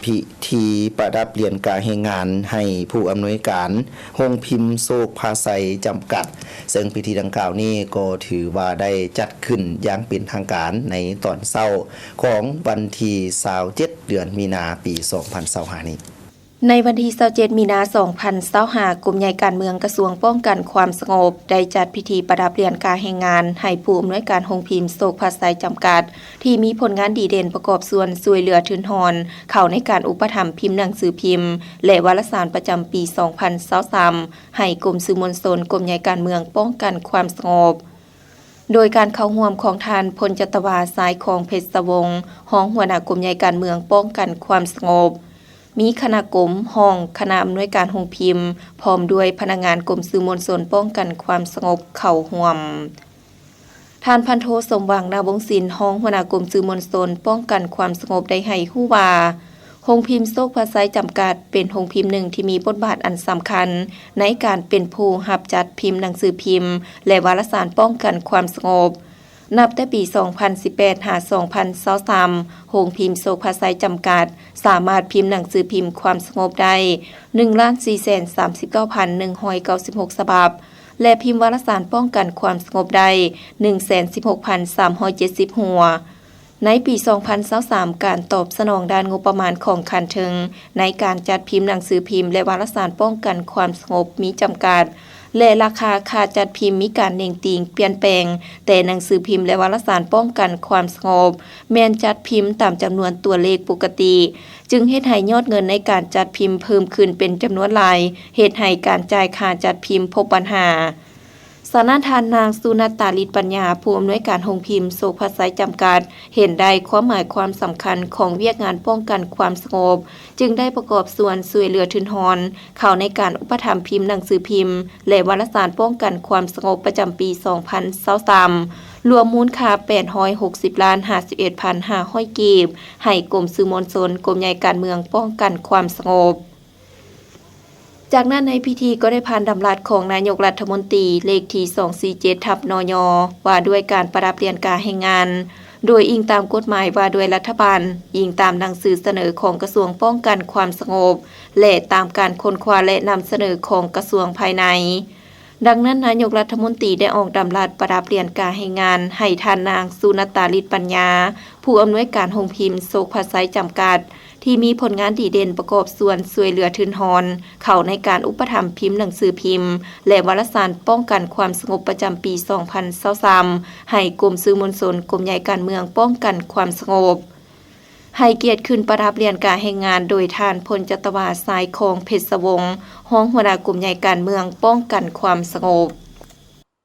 ພິທີປະດັບຫຼຽນກາແຮງງານໃຫ້ຜູ້ອຳນວຍການໂຮງພິມໂຊກພາໄຊຈຳກັດ, ເຊິ່ງພິທີດັ່ງກ່າວນີ້ກໍຖືວ່າໄດ້ຈັດຂຶ້ນຢ່າງເປັນທາງການໃນຕອນເຊົ້າຂອງວັນທີຊາວເຈັດ ເດືອນມີນາ ປີສອງພັນຊາວຫ້ານີ້. ໃນວັນທີຊາວເຈັດ ມີນາ ສອງພັນຊາວຫ້າ, ກົມໃຫຍ່ການເມືອງກະຊວງປ້ອງກັນຄວາມສະຫງົບ ໄດ້ຈັດພິທີປະດັບຫຼຽນກາແຮງງານໃຫ້ຜູ້ອຳນວຍການໂຮງພິມໂຊກພາໄຊຈຳກັດ ທີ່ມີຜົນງານດີເດັ່ນປະກອບສ່ວນຊ່ວຍເຫຼືອທຶນຮອນເຂົ້າໃນການອຸປະຖຳພິມໜັງສືພິມ ແລະ ວາລະສານປະຈຳປີສອງພັນຊາວສາມ ໃຫ້ກົມສື່ມວນຊົນ ກົມໃຫຍ່ການເມືອງປ້ອງກັນຄວາມສະຫງົບ. ໂດຍການເຂົ້າຮ່ວມຂອງທ່ານ ພົນຈັດຕະວາ ຊາຍຄອງ ເພັດສະວົງ ຮອງຫົວໜ້າກົມໃຫຍ່ການເມືອງປ້ອງກັນຄວາມສະຫງົບ, ມີຄະນະກົມ, ຫ້ອງ, ຄະນະອຳນວຍການໂຮງພິມ ພ້ອມດ້ວຍພະນັກງານກົມສື່ມວນຊົນປ້ອງກັນຄວາມສະຫງົບເຂົ້າຮ່ວມ. ທ່ານພັນໂທ ສົມຫວັງ ນາວົງສິນ ຮອງຫົວໜ້າກົມສື່ມວນຊົນປ້ອງກັນຄວາມສະຫງົບ ໄດ້ໃຫ້ຮູ້ວ່າ ໂຮງພິມໂຊກພາໄຊຈຳກັດ ເປັນໂຮງພິມໜຶ່ງທີ່ມີບົດບາດອັນສຳຄັນໃນການເປັນຜູ້ຮັບຈັດພິມໜັງສືພິມ ແລະ ວາລະສານປ້ອງກັນຄວາມສະຫງົບ. ນັບແຕ່ປີສອງພັນສິບແປດ ຫາ ສອງພັນຊາວສາມ ໂຮງພິມໂຊກພາໄຊຈຳກັດ ສາມາດພິມໜັງສືພິມຄວາມສະຫງົບໄດ້ ໜຶ່ງລ້ານສີ່ແສນສາມສິບເກົ້າພັນໜຶ່ງຮ້ອຍເກົ້າສິບຫົກສະບັບ ແລະ ພິມວາລະສານປ້ອງກັນຄວາມສະຫງົບໄດ້ ໜຶ່ງແສນສິບຫົກພັນສາມຮ້ອຍເຈັດສິບຫົວ. ໃນປີສອງພັນຊາວສາມ ການຕອບສະໜອງດ້ານງົບປະມານຂອງຂັ້ນເທິງໃນການຈັດພິມໜັງສືພິມ ແລະ ວາລະສານປ້ອງກັນຄວາມສະຫງົບມີຈຳກັດ ແລະ ລາຄາຄ່າຈັດພິມມີການເໜັງຕີງປ່ຽນແປງ, ແຕ່ໜັງສືພິມ ແລະ ວາລະສານປ້ອງກັນຄວາມສະຫງົບ ແມ່ນຈັດພິມຕາມຈຳນວນຕົວເລກປົກກະຕິ, ຈຶ່ງເຮັດໃຫ້ຍອດເງິນໃນການຈັດພິມເພີ່ມຂຶ້ນເປັນຈຳນວນຫຼາຍ, ເຮັດໃຫ້ການຈ່າຍຄ່າຈັດພິມພົບບັນຫາ. ສະນັ້ນ ທ່ານນາງ ສຸນັດຕາ ລິດປັນຍາ ຜູ້ອຳນວຍການໂຮງພິມໂຊກພາໄຊຈຳກັດ ເຫັນໄດ້ຄວາມໝາຍຄວາມສຳຄັນຂອງວຽກງານປ້ອງກັນຄວາມສະຫງົບ, ຈຶ່ງໄດ້ປະກອບສ່ວນຊ່ວຍເຫຼືອທຶນຮອນເຂົ້າໃນການອຸປະຖຳພິມໜັງສືພິມ ແລະ ວາລະສານປ້ອງກັນຄວາມສະຫງົບປະຈຳປີສອງພັນຊາວສາມ ລວມມູນຄ່າແປດຮ້ອຍຫົກສິບລ້ານຫ້າສິບເອັດພັນຫ້າຮ້ອຍກີບ ໃຫ້ກົມສື່ມວນຊົນ ກົມໃຫຍ່ການເມືອງປ້ອງກັນຄວາມສະຫງົບ. ຈາກນັ້ນໃນພິທີກໍໄດ້ຜ່ານດຳລັດຂອງນາຍົກລັດຖະມົນຕີ ເລກທີສອງສີ່ເຈັດ ທັບ ນຍ ວ່າດ້ວຍການປະດັບຫຼຽນກາແຮງງານ ໂດຍອີງຕາມກົດໝາຍວ່າດ້ວຍລັດຖະບານ, ອີງຕາມໜັງສືສະເໜີຂອງກະຊວງປ້ອງກັນຄວາມສະຫງົບ ແລະ ຕາມການຄົ້ນຄວ້າ ແລະ ນຳສະເໜີຂອງກະຊວງພາຍໃນ. ດັ່ງນັ້ນ ນາຍົກລັດຖະມົນຕີໄດ້ອອກດຳລັດປະດັບຫຼຽນກາແຮງງານໃຫ້ທ່ານນາງ ສຸນັດຕາ ລິດປັນຍາ ຜູ້ອຳນວຍການໂຮງພິມໂຊກພາໄຊຈຳກັດ ທີ່ມີຜົນງານດີເດັ່ນປະກອບສ່ວນຊ່ວຍເຫຼືອທຶນຮອນເຂົ້າໃນການອຸປະຖຳພິມໜັງສືພິມ ແລະ ວາລະສານປ້ອງກັນຄວາມສະຫງົບປະຈຳປີສອງພັນຊາວສາມ ໃຫ້ກົມສື່ມວນຊົນ ກົມໃຫຍ່ການເມືອງປ້ອງກັນຄວາມສະຫງົບ. ໃຫ້ກຽດຂຶ້ນປະດັບຫຼຽນກາແຮງງານໂດຍທ່ານ ພົນຈັດຕະວາ ຊາຍຄອງ ເພັດສະວົງ ຮອງຫົວໜ້າກົມໃຫຍ່ການເມືອງປ້ອງກັນຄວາມສະຫງົບ.